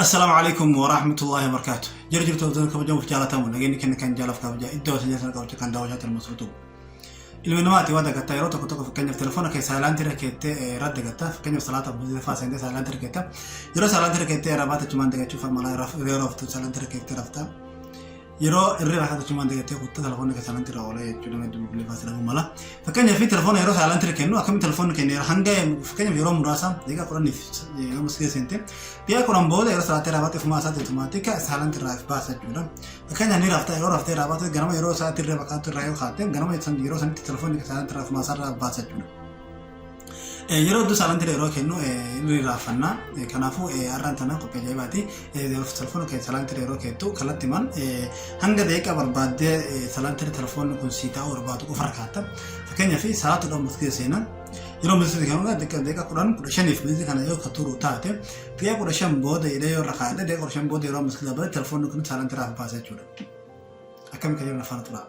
Assalaamu alaikum wa rahmatullahi wa barakaatu. Jira jirtu hordoftoota kabajamuuf jaalatamu nageenyi kenna kan jaalaaf kabajaa iddoo isin jirtan qabachuu kan daawwachaa jiran masruutu. Ilmi namaati waan dagattaa yeroo tokko tokko, fakkeenyaaf telefoona kee silent irra keettee irra dagatta. Fakkeenyaaf salaata buutee faa seentee silent irra keetta. Yeroo silent irra keettee irra baate achumaan dagachuuf mala yeroo raftu silent irra keettee rafta. Yeroo irra baate achumaan dagattee kuttaa telefoona kee silent irra oolee jechuudha, nama hedduu bilbilee faa silaa mala. Fakkeenyaaf telefoona yeroo silent irra kennu akkamitti telefoonni keenya hanga fakkeenyaaf yeroo muraasa daqiiqaa 10f yeroo masgida seente, daqiiqaa 10 booda yeroo salaatee irraa baate ofumaa isaatti automatic silent irraa baasa jechuudha. Fakkeenyaaf ni rafta, yeroo raftee irraa baate ganama yeroo sa'aatii irra bakkaatu irraa yoo kaatte, ganama yeroo sanitti telefoonni silent irraa ofumaa isaarraa baasa jechuudha. Yeroo hedduu silent irra yeroo kennu ni raaffanna. Kanaafuu har'aan tana qophii ajaa'ibaati. Telefoona kee silent irra yeroo keettu kallattimaan hanga daqiiqaa barbaaddee silent irra telefoonni kun sii taa'uu barbaadu qofa irra kaatta. Fakkeenyaaf salaatuudhaan masgida seenan. Yeroo masgida kennu daqiiqaa 10 15f masgida kana yoo ka turu taate, daqiiqaa 15 booda jedhee yoo irra kaa'ate, daqiiqaa 15 booda yeroo masgida bade telefoonni kun silent irraa baasa jechuudha. Akkami kan jedhu afaan turaa.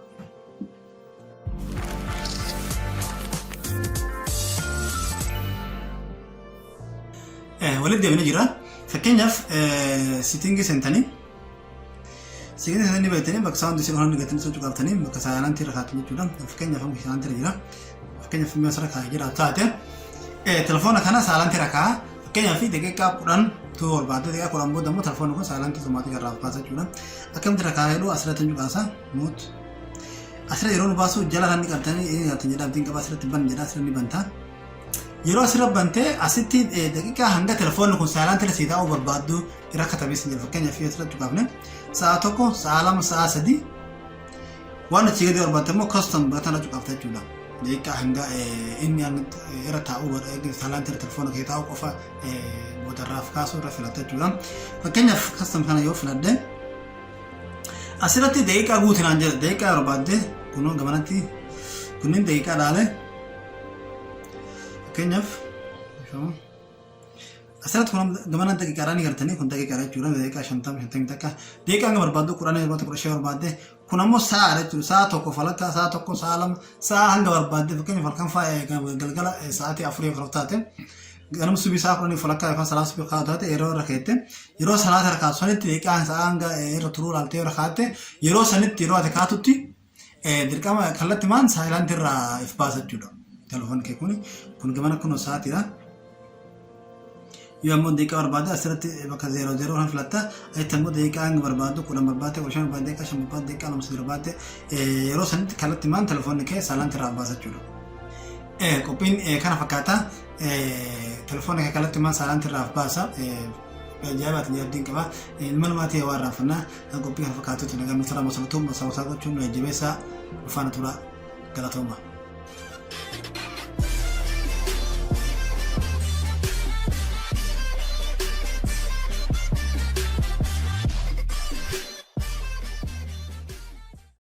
Walitti deebinee jira. Fakkeenyaaf setting seentanii, setting seentanii beektanii bakka sound isin horan gatanii sochuu qabtanii bakka silent irra kaa'atan jechuudha. Fakkeenyaaf amma silent irra jira. Fakkeenyaaf mi'a asirra kaa'ee jira taate, telefoona kana silent irra kaa'a. Fakkeenyaaf daqiiqaa 10 turuu barbaadde, daqiiqaa 10 booda immoo telefoonni kun silent automatic irraa baasa jechuudha. Akkamitti irra kaa'ee jedhu asirratti hin cuqaasa mute. Asirra yeroo nu baasu jala kan inni qabtanii inni qabtan jedha, abdiin qaba, asirratti ban jedha, asirra ni banta. Yeroo asirra bantee asitti daqiiqaa hanga telefoonni kun silent irra sii taa'uu barbaaddu irra katabee sin jedha. Fakkeenyaaf yoo asirratti cuqaafne sa'a 1, sa'a 2, sa'a 3, waan achii gadi barbaadde immoo custom button cuqaafta jechuudha. Daqiiqaa hanga inni irra taa'uu silent irra telefoona kee taa'uu qofa boodarraaf kaasuu irra filatta jechuudha. Fakkeenyaaf custom kana yoo filadhe, asirratti daqiiqaa guutinaan jedha. Daqiiqaa barbaadde kunoo gamanatti kunniin daqiiqaa dhaale. Fakkeenyaaf asirratti kun gamanaan daqiiqaadhaan ni gartanii, kun daqiiqaadha jechuudha. Daqiiqaa 50, 51, daqiiqaa hanga barbaaddu, 10 barbaadde, 15 barbaadde. Kun ammoo sa'aadha jechuudha. Sa'a 1 falakka, sa'a 1, sa'a 2, sa'a hanga barbaadde. Fakkeenyaaf halkan fa'aa galgala sa'aatii 4 yoo taate, ganama subii sa'a 10 falakkaa yookaan salaa subii kaa'u taate, yeroo irra keette, yeroo salaata irra kaatu sanitti daqiiqaa sa'a hanga irra turuu laaltee irra kaatte, yeroo sanitti yeroo ati kaatutti dirqama kallattimaan silent irraa if baasa jechuudha. Telefoonni kee kun gamana kun sa'aatiidha. Yoo ammoo daqiiqaa barbaadde asirratti bakka 00 kan filatta. Achitti ammoo daqiiqaa hanga barbaaddu, 10 barbaadde, 15 barbaadde, daqiiqaa 5 barbaadde, daqiiqaa 2, 3 barbaadde, yeroo sanitti kallattimaan telefoonni kee silent irraa baasa jechuudha. Qophiin kana fakkaata. Telefoonni kee kallattimaan silent irraa baasa. Ajaa'ibaatiin abdiin qaba. Ilma namaatii waa irraanfannaa. Qophii kana fakkaatutti nagaan nuti lama sanatu masawwataa gochuun nu jajjabeessaa, faana tura, galatooma.